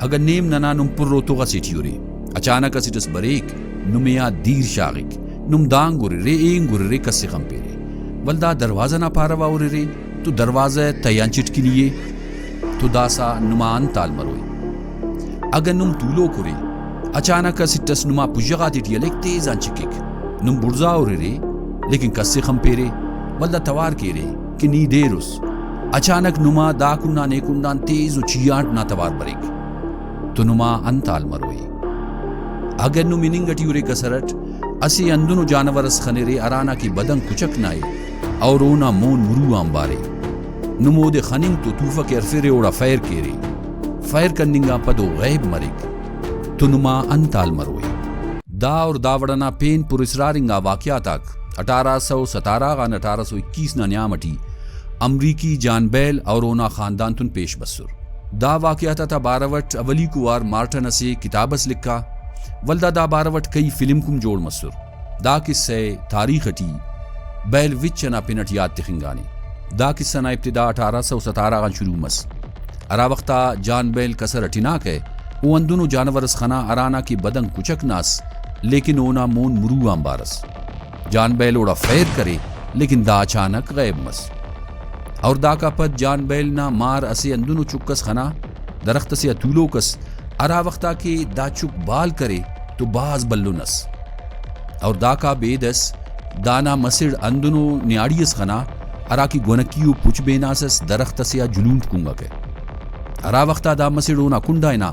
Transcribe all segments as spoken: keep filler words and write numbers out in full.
اگہ نیم ننا نم پر و تغ اسے ٹی ہرے، اچانک اسٹ اس بریک، نمے آ دیر شاغک، نم دانگ ہررے، اینگ ہررے، کس ءِ خنپیرے۔ ولدا دروازہ نا پارہ غا ہررے تو دروازہ تہہ آن چٹکنی ءِ، تو داسہ نما انت حال مروئے؟ اگہ نم تولوک ہرے، اچانک اسٹ اس نما پژہ غاتے ٹی ہلیک، تیز آن چکک، نم بڑزا ہررے، لیکن کس ءِ خنپیرے، ولدا توار کیرے کہ نی دیر اس۔ اچانک نما دا کنڈ آن اے کنڈ آن تیز و چیہانٹ نا توار بریک، تو نما انت حال مروئے؟ اگہ نم ہننگ ٹی ہرے کسر اٹ، اسہ ہندنو جانور اس خنرے ہرانا کہ بدن کچک نا ءِ اور اونا مون مرو آنبار ءِ۔ نم اودے خننگ تو توفک ءِ ہرفیرے، اوڑا فائر کیرے۔ فائر کننگ آن پد او غیب مریک، تو نما انت حال مروئے؟ دا اور دا وڑ ئنا پین پر اسرار انگا واقعات آک اٹھارہ سو ستارہ غان اٹھارہ سو اکیس نا نیام ئٹی امریکی جان بیل اور اونا خاندان تون پیش بسر۔ دا واقعات آتا بارو ئٹ اولیکو وار مارٹن اسہ کتاب ئس لکھا، ولدا دا بارو ئٹ کئی فلمک ہم جوڑ مسر۔ دا کسہ ءِ تاریخ ئٹی بیل وچ ئنا پن ئٹ یات تخنگانے۔ دا کسہ نا ابتدا اٹھارہ سو ستارہ غان شروع مس۔ ہرا وخت آ جان بیل کسر ئٹ ہناکہ، او ہندنو جانور ئس خنا ہرانا کہ بدن کچک نا ئس، لیکن اونا مون مرو آنبار ئس۔ جان بیل اوڑا فیر کرے، لیکن دا اچانک غیب مس۔ اور داکا پد جان بیل نا مار اسہ ہندنو چک ئس خنا، درخت ئسے آ تولوک ئس، ہرا وخت آ کہ دا چک بال کرے تو بھاز بھلن ئس۔ اور داکا بیدس دانا مسڑ ہندنو نیاڑی ئس خنا، ہرا کہ گونکی و پچ بیناس ئس، درخت ئسے آ جلونٹ کنگکہ۔ ہرا وخت آ دا مسڑ اونا کنڈا ہنا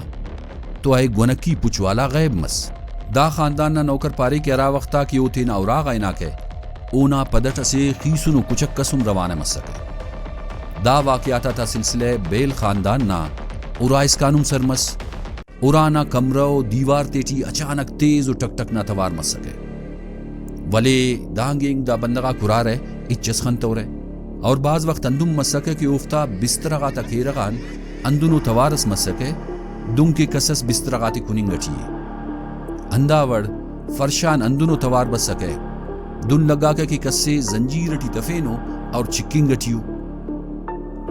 تو اے گونکی پچ والا غیب مس۔ دا خاندان نا نوکر پارے کہ ہرا وخت آ کہ او تینا اراغا ہناکہ، اونا پدٹ اسہ خیسنو کچک ئس ہم روانہ مسکہ۔ دا واقعات آتا سلسلہ بیل خاندان نا ارا اسکان ہم سر مس۔ ارا نا کمرہ و دیوار تیٹی اچانک تیز و ٹک ٹک نا توار مسکہ۔ ولے دانگ اینگ دا بندغ آک ہرارہ، ہچ ئس خنتورہ۔ اور بھاز وخت ہندن مسکہ کہ اوفتا بسترہ غاتا کیرغ آن ہندنو توار ئس مسکہ، دنکہ کس ئس بسترہ غاتے کننگ ئٹی ءِ۔ ہندا وڑ فرش آن ہندنو توار بسکہ، دن لگاکہ کہ کسے زنجیر ئٹی تفینو اور چکنگ ئٹی ءُ۔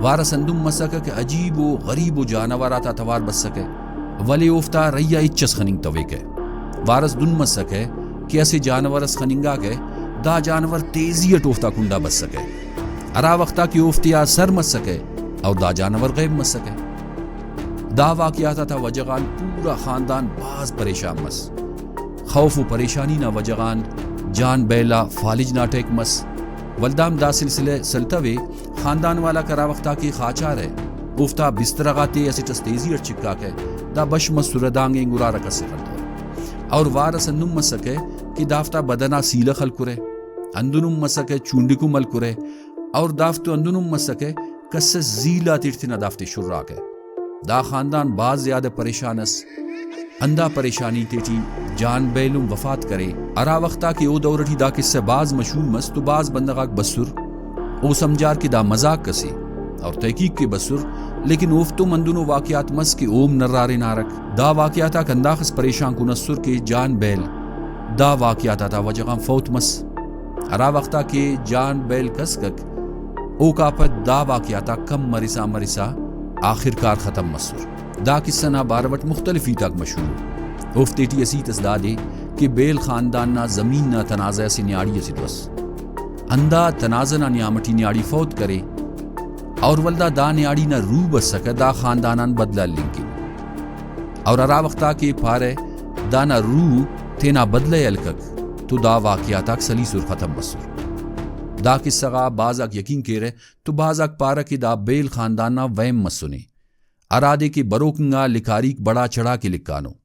وارس ہندن مسکہ کہ عجیب و غریب و جانور آتا توار بسکہ، ولے اوفتا رہی آ ہچ ئس خننگ تویکہ۔ وارس دن مسکہ کہ اسہ جانور ئس خننگاکہ، دا جانور تیزی ئٹ اوفتا کنڈا بسکہ۔ ہرا وخت آ کہ اوفتے آ سر مسکہ اور دا جانور غیب مسکہ۔ دا واقعات آتا وجہ غان پورا خاندان بھاز پریشان مس۔ خوف و پریشانی نا وجہ غان جان بیل آ فالج نا اٹیک مس۔ ولدا ہم دا سلسلہ سلتوے، خاندان والاک ہرا وخت آ کہ خاچارہ، اوفتا بسترہ غاتے اسٹ ئس تیزی ئٹ چکاکہ، دا بش مسرہ، دانگ اینگ ارارہ، کس ئے خنتورہ۔ اور وارس ہندن مسکہ کہ دافتا بدن آ سیلہ خلکرہ، ہندن ہم مسکہ چونڈک ہم ہلکرہ، اور دافتو ہندن ہم مسکہ کس ئس زیل آتیٹ تینا دافتے شراکہ۔ دا خاندان بھاز زیادہ پریشان ئس۔ ہندا پریشانی تیٹی جان بیل ہم وفات کرے۔ ہرا وخت آ کہ او دور ٹی دا قصہ بھاز مشہور مس تو بھاز بندغ آک بسر، او سمجھار کہ دا مذاق ئسے اور تحقیق کہ بسر، لیکن اوفتم ہندنو واقعات مس کہ اوم نرار ہنارک۔ دا واقعات آک ہنداخس پریشان کن ئسر کہ جان بیل دا واقعات آتا وجہ غان فوت مس۔ ہرا وخت آ کہ جان بیل کسکک، اوکا پد دا واقعات آک کم مرسا مرسا آخر کار ختم مسر۔ دا قصہ نا بارو ئٹ مختلف ہیت آک مشہور ءُ۔ اوفتے ٹی اسہ ہیت ئس دادے کہ بیل خاندان نا زمین نا تنازعہ اسہ نیاڑی ئسے تو ئس۔ ہندا تنازعہ نا نیام ٹی نیاڑی فوت کرے اور ولدا دا نیاڑی نا روح بسکہ دا خاندان آن بدلہ ہلنگ کن۔ اور ہرا وخت آ کہ پارہ دانا روح تینا بدلہ ءِ ہلکک تو دا واقعات آک سلیسر ختم مسر۔ دا قصہ غا بھاز آک یقین کیرہ تو بھاز آک پارہ کہ دا بیل خاندان نا وہم مسنے، ہرادے کہ بروک انگا لکھاریک بڑھا چڑھا کے لکھانو۔